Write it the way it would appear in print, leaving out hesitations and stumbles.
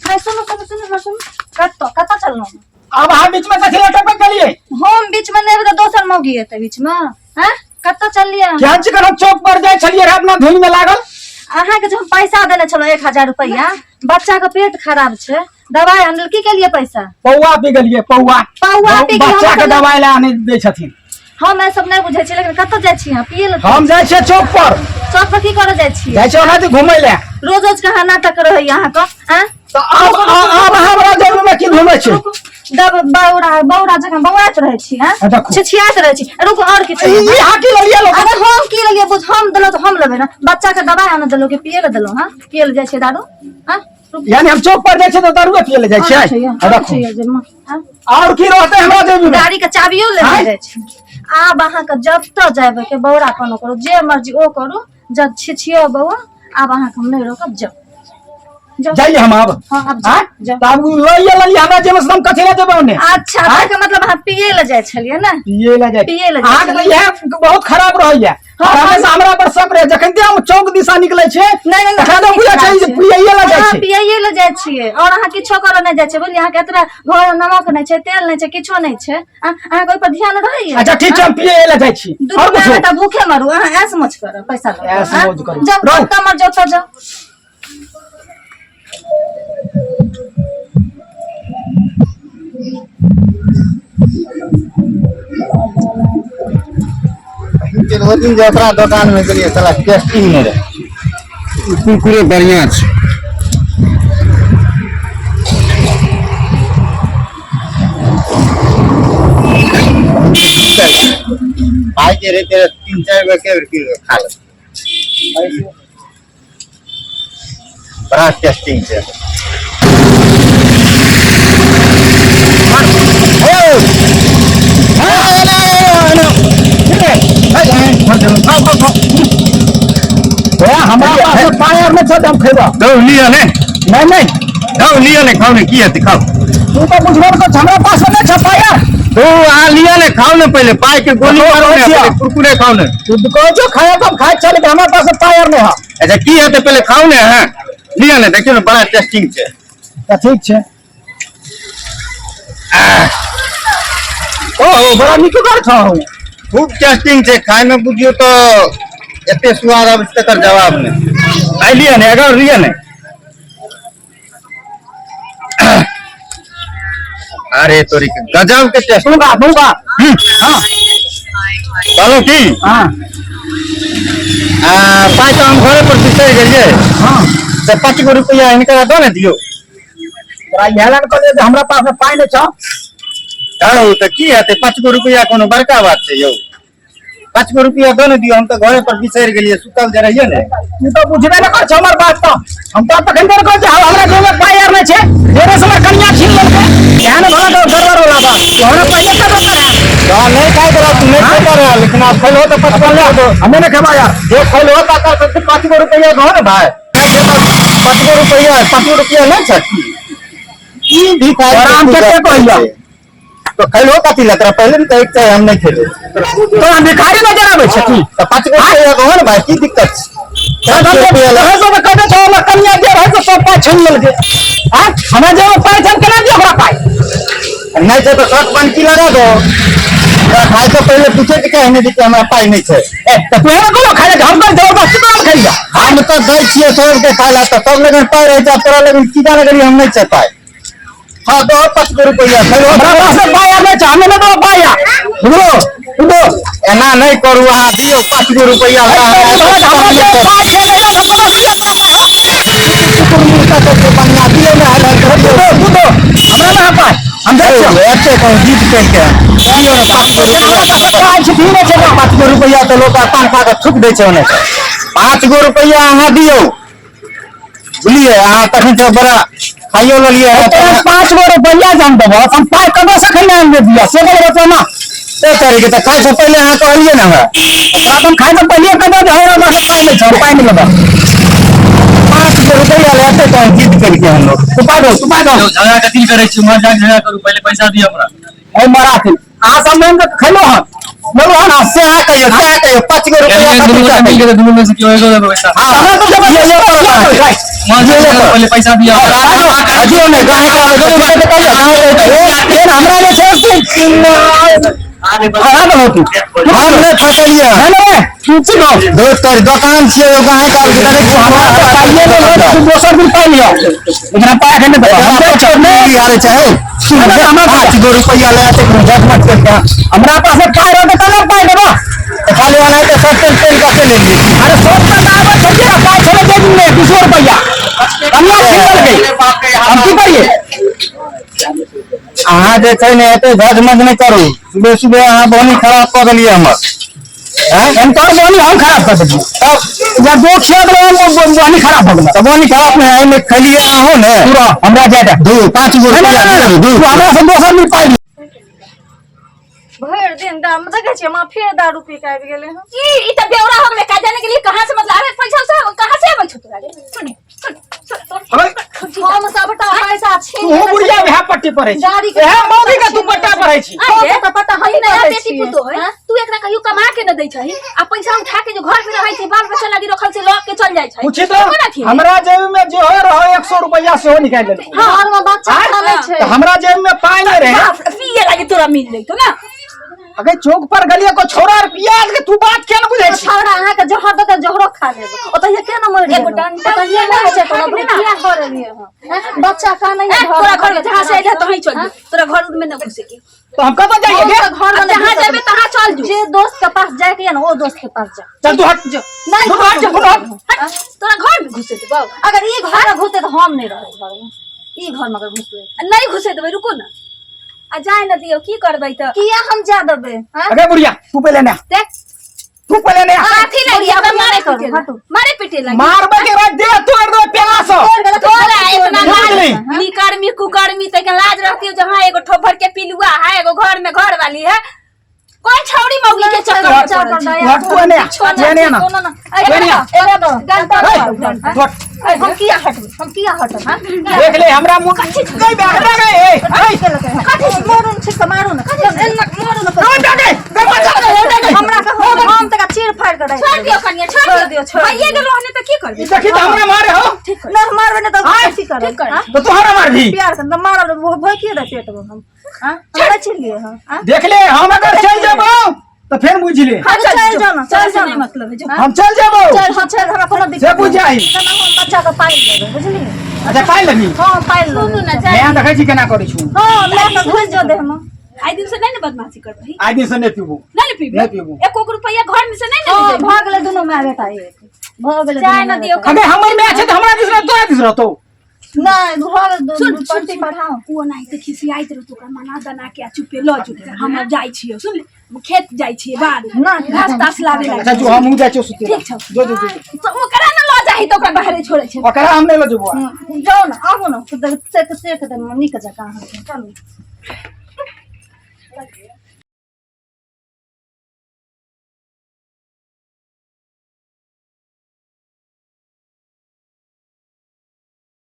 नहीं सुनू सुनू सुनू सुनू कतऽ कतऽ चललहुँ आब अहाँ बीच में कथी लए टपक गेलियै हम बीच में नहीं एबै तऽ दोसर मौगी एतै बीच में हैं कतऽ चललियै अहाँ? केहन चिकन हम चौक पर जाइ छलियै रहए अपना धुन में लागल अहाँके जे हम पैसा देने छलहुँ 1000 रुपैआ बच्चा के पेट खराब छै दवाइ आनल की केलियै पैसा पौआ पी गेलियै पौआ पौआ पी गेलियै, बच्चा के हम दवाइ लए आनै दै छथिन हम ई सब नहि बुझै छियै लेकिन कतऽ जाइ छी अहाँ पियै लए हम जाइ छियै चौक पर चौक पर की करऽ जाइ छियै जाइ छियै ओनाहिते घुमै लए रोज रोज के अहाँ नाटक रहैया अहाँके आँय तऽ आब आब अहाँ हमरा जेबमे में की घुमै छी रुकू दब बौरा बौरा जकाँ बौआइत रहै छी आँय आ देखू। छिछियाइत रहै छी रुकू आओर किछु ई नहि। ई अहाँ की लेलियै लोक अरे हम की लेलियै बुझ हम देलहुँ तऽ हम लेबै ने बच्चा के दवाइ आने देलहुँ कि पियै लए देलहुँ हँ पियै लए जाइ छियै दारू हँ रुकू। यानी हम चौक पर जाइ छियै तऽ दारुए पियै लए जाइ आओर छियै छै आ आओर देखू छै जे माँ, आँय? आओर की रहतै हमरा जेबी में गाड़ी के चाबियो लेने आँय? जाइ छै आब अहाँके जतऽ जायब के बौरा कोनो करू जे मर्जी ओ करू जब छिछियो बौआ आब अहाँके हम नहि रोकब जाउ जाउ जाइए हम आब हाँ, आब जाउ, आँय? जाउ। तऽ आब लइए लेलियै हमरा जेबमे से हम कथी लए जेबै ओन्ने अच्छा आँय? अहाँके मतलब अहाँ पिए लए जाइ छलियै ने पिए लए जाइ पिए लए जाइ अहाँके तऽ इएह बहुत खराब रहैया हाँ, और हमेशा हमरा पर शक रहै जखन हम चौक दिशा निकलै छियै नहीं नहीं तखन तऽ बुझै छै जे पियैये लए जाइ अहाँ छै पियैये लए जाइ छियै और अहाँ किछो करऽ नहि जाइ छियै बुझलियै अहाँके एतबा घर मे नमक नहि छै तेल नहि छै किछो नहि छै अहाँके ओहि पर ध्यान रहैया अच्छा ठीक छै हम पियैये लए जाइ छी दुनू और माय कुछो बेटा भूखे मरू अहाँ ऐश मौज करब पैसा लऽ कऽ, ऐश आँ? मौज करू। जाउ रहू। जतऽ मर जाउ ततऽ जाउ ओ दिन जे ओकरा दोकान में गेलियै साला टेस्टिंग नहि रहै ई कुरकुरे बढ़िया छै पाइ जे रहै तीन चारि गो एके बेर कीन कऽ खा लेबै बड़ा टेस्टिंग छै हमरा पास पाइ आर नहि छै हम खेबऽ दौ लिअ ने नहि नहि दौ लिअ ने खाउ ने की हेतै खाउ तू तऽ बुझबो नहि करै हमरा पास नहि छै पाइ आर तू अहाँ लिअ ने खाउ ने पहिले पाइ के गोली देखो, मारू ने कहै छियौ। पहिले कुरकुरे खाउ ने तू तऽ कहै छौ खाय तऽ हम खाइ चल हमरा पास पाइ आर नहि है अच्छा की हेतै पहिले खाउ ने अहाँ लिअ ने देखियौ ने बड़ा टेस्टिंग छै तऽ ठीक छै ओ बड़ा नीक कर छौ खूब टेस्टिंग छै खाय में बुझियौ तऽ एते स्वाद आबै छै तकर जवाब नहि आइ लिअ ने एगारह लिअ ने अरे तोरी के गजब के टेस्ट दूंगा दूंगा हाँ कहलहुँ की हाँ पाइ तऽ हम घरे पर बिसरि गेलियै हाँ तऽ 5 गो रुपैआ हिनका दऽ ने दियौ तोरा इएह लए ने कहलियै जे हमरा पास पाइ नहि छौ कहू तऽ की हेतै 5 गो रुपैआ कोनो बड़का बात छै यौ 5 गो रुपैआ दऽ ने दियौ हम तऽ घरे पर बिसरि गेलियै सुतल जे रहियै ने तू तऽ बुझबे नहि कर छौ हमर बात तऽ हम तऽ तखन देर कहै छियै हमरा जेबमे पाइ आर नहि छै जेरे से हमर कनिया छीन लेलकै इएह ने भऽ गेल गड़बड़ वाला बात तू हमरा पहिले कबो करे तऽ नहि खाइत रह तू नहि खेता रह लेकिन आब खैलहो तऽ 5 गो लए दो हमे नहि खेबा यार जे खैलहो तऽ एकर 5 गो रुपैआ दहो ने भाय 5 गो रुपैआ 5 गो रुपैआ नहि छै ई भिखारी तोरा हम कते कहियौ? तो खैलहो कथी लए तोरा पहिले ने कहैके चाही हम नहि खेबै तोरा भिखारी नजर आबै छै की तऽ 5 गो रुपैआ दहो ने भाय की दिक्कत छै 5 गो रुपैआ लए तोरा सबके कहै छौ हमर कनिया जे रहै से सब पाइ छीन लेलकै आँय हमरा जे पाइ छै हम केना दियौ ओकरा पाइ नहि छै तऽ शर्ट बनकी लगा दो तोरा खाय से पहिले पूछे के चाही ने जे कि हमरा पाइ नहि छै ए तऽ तू एना कोनो खाइ ले हम तऽ जबरदस्ती तोरा खैया हम तऽ दै छियै सबके खाय लए तऽ सब लगन पाइ रहै छै आ तोरा लगन की जाने गेलियै हम नहि छै पाइ हाँ दो 5 गो रुपैआ खैलो हमरा पास में पाइ आर नहि छै हमे नहि देबो पाइ आर बुझलो बुझलो एना नहि करू अहाँ दियौ 5 गो रुपैआ 5 गो रुपैआ तऽ लोक पान खा कऽ थूक दै छै ओने 5 गो रुपैआ अहाँ दियौ बुझलियै अहाँ तखन से बड़ा खाइयो लेलियै हँ तऽ 5 गो रुपैआ जे हम देबो हम पाइ कतऽ से खैना आनि दिअ से बोलबो तो ना से तरीके तऽ खाइ से पहिले अहाँ कहलियै ने हमरा तोरा हम खाइ से पहिले कह दे हमरा पास पाइ नहि छै पाइ नहि लेबो 5 गो रुपैआ लेते तऽ हम जिद केलकै हम लोग तू पाइ दो तू पाइ दो झगड़ा कथी करै छी उम्हर जाके झगड़ा करू पहिले पैसा दिअ हमरा ए मराथिन अहाँ सब मानि कऽ खैलो हन लेलहुँ हन। हाँ, सएह कहियौ, सएह कहियौ, 5 गो रुपैआ दुनू खातिर गोटा सएह मिल कहियौ। के दुनू में से केओ एगो देबै पैसा। हाँ, हमरा तो ये ये जबरदस्ती पर किया अहाँके। करै? वहाँ ये ये पर। पहिले पैसा दिअ। हाँ, दियौ ने, गाहक आबै छै, तुरंत कहियौ, गाहक आबै छै। फेर हमरा जे छै से फसा देलहुँ तू। हम नहि फसलियै। नहि लेबै? तू चुप रह। दोस्त तोहर दोकान छियै, एगो गाहक आबै छै, तनी हमरा तऽ पाइए लेलहो तऽ तू दोसर दिन पाइ लिअ, लेकिन हम पाइ एखन नहि देबौ। हम हमरा तऽ नहि नहि हारे छै। हमरा 5 गो रुपैआ लए तऽ झटमट करि कऽ। हमरा पास में पाइ रहतै तब ने पाइ देबऽ। तऽ खाली ओनाहिते सस्ते तेल कते लेलियै? अरे सस्ता तऽ आबै छै कि पाइ छलै जेबी में 20 रुपैआ, कनिया छीन लेलकै, हम की करियै? अहाँ जे छै ने एते झटमट नहि करू। सुबह सुबह अहाँ बोनी खराब कऽ देलियै हमर। आँय? हम तोहर बोनी हम खराब कर देलियै? तब जब दो खिया देलहुँ बोनी खराब भऽ गेल? तऽ बोनी खराब नहि, एहिमे खैलियै अहूँ ने। तू रह, हमरा जाय दे। दू 5 गो नहि, रुपैआ नहि, दियौ, नहि, दू। तू हमरा से दोसर दिन पाइ लिअ। भरि दिन दाम देखै छियै माँ, फेर दारू पी के आबि गेलै हन। की ई त बेवरा हो गेलै, का जाने के लिए कहां से, मतलब अरे पैसा उसा कहां से आबै छौ तोरा रे? सुन सुन सुन। अबे, हम सबटा पैसा छीन तूहू बुढ़िया वएह पट्टी पर छी, गाड़ी के वएह मौगी के तू पट्टा पर छी। अरे, तऽ पता हम ई नया करै बेटी छियै। पुतोह है, तू एकरा कहियो कमा के न दै छही आ पैसा उठा के जो घर में रहै छै, बाल बच्चा लागी रखल छै, लऽ के चल जाइ छै। पूछी कोना तऽ थिन? हमरा जेब में जे हो रहो 100 रुपैआ सेहो निकालि लेलकै। घर में बच्चा आँय? खेलै छै। तऽ हमरा जेब में पाइ नहि रहे। बाप रे, पिए लागी तोरा मिल जैतो ना। अगर चौक पर गेलियै को छोड़ा आर पिया के तू बात किया ने बुझै छी? छौड़ा अहाँके जहर देतै, जहरो खा लेब, ओतहिये के ने मरि एगो गेलहुँ? डंटा ओतहिये नहि छै कोनो उठा के किया घर एलियै हँ? आँय? बच्चा कानै ए, तोरा घर में जहाँ से अइले तहीं चल जो, तोरा घर उर में न घुसे के। तो हम कतऽ जाइए गे? घर में अब जहाँ नहीं। जेबे तहाँ चल जो। जे दोस्त के पास जाए के या ना, ओ दोस्त के पास जा। चल तू हट जो नहीं। तू हट, तू हट। हट, तोरा घर में घुसे देबौ? अगर ई घर में घुसते तऽ हम नहीं रहबै घर में। ई घर में अगर घुसबै। नहीं घुसे देबै, रुको ना, आ जाए न दियौ, की करबै तऽ? किया हम जा देबै? आँय? अगे बुढ़िया, तू पहिले ने आ। देख। तू पहिले ने आ। अथी लगी हमरा मारे करू, पीटे हटू। मारे पीटे लगी। मारबे के बाद दे तोड़ दे पेला से। तोरा इतना लाज बुझली? निकर्मी कुकर्मी तक लाज रहती हो, जहाँ एगो ठोपर के पिलुआ है, एगो घर में घर वाली है, कोई छौड़ी मौगी के चक्कर में पड़ल छै। हट, तू एने आ, तू एने आ ना। कोनो ना। एने आ। एने दो। हे, तू हट। हम किया हटबै? हम किया हटब? हाँ? देख ले हमरा मुंह गई बैठ गए ए ए। मारू ने, छिटका मारू ने, एना मारू ने। गई बैठ गई गई बच्चा गई गई। हमरा कहू, हम तका चीर फाड़ के राखि छोड़ देबै। दियो कनिया, छोड़ छोड़ दियो। दियो, छोड़ भइए दियो। गेलो हने तऽ की करबै? ई देखी तऽ हमरा मारे हो। नहि मारबै नहि तऽ आँय? कथी करब? ठीक करब। हाँ? तो तू हमरा मारभी? प्यार से मारब, भोकिए दे पेट में हम। हाँ? हम नहीं छिलिए हम। हाँ? देख ले, हम अगर चल जेबो तऽ फेर बुझि ले। हाँ, चल जाओ ना, चल जाओ नहीं ना। मतलब है जो। हम चल जेबो। चल, हाँ चल, हमरा कोनो दिक्कत से बुझ नहीं। जाही। चल, हम बच्चा के पालि लेबै, बुझलियै? अच्छा, पाइ लेबही? हाँ, पालि सुनू लेबै। ना, जाए। मैं देखै छी केना करै छु। हाँ, लए कऽ घुसि जाउ देहमे। आइ दिन से नहीं ने बदमाशी करबही? आइ दिन से नहि पीबू। नहीं ने पीबे? नहीं पीबू। एको गो रुपैया घर में से नहीं ने हाँ, ले भऽ गेलै दुनू माय बेटा एक भऽ गेलै जाए दुनू ना माय दियौ। बेटा। अबे हमर माय छै तऽ हमरा दिस रहतो, तोरा दिस रहतो? नहि, भऽ गेल सुन, दुनू सुन, पट्टी सुन। पढ़ाओ। ओ ओनाहिते खिसियाइत रहतो, ओकरा मना दना के आ चुपे लऽ जो। हम आब जाइ छियौ, सुन ले, खेत जाइ छियै बाध ना। घास तास लाबे लागी। अच्छा जो, हमहूँ जाइ छियौ सुते। ठीक छौ। जो जो जो। तऽ ओकरा ने लऽ जाही तऽ ओकरा बाहरे छोड़ै छै। ओकरा हम नहि लऽ जेबो। जाउ ने, आबू ने, सेक सेक देब नीक जकाँ अहाँके। चलू।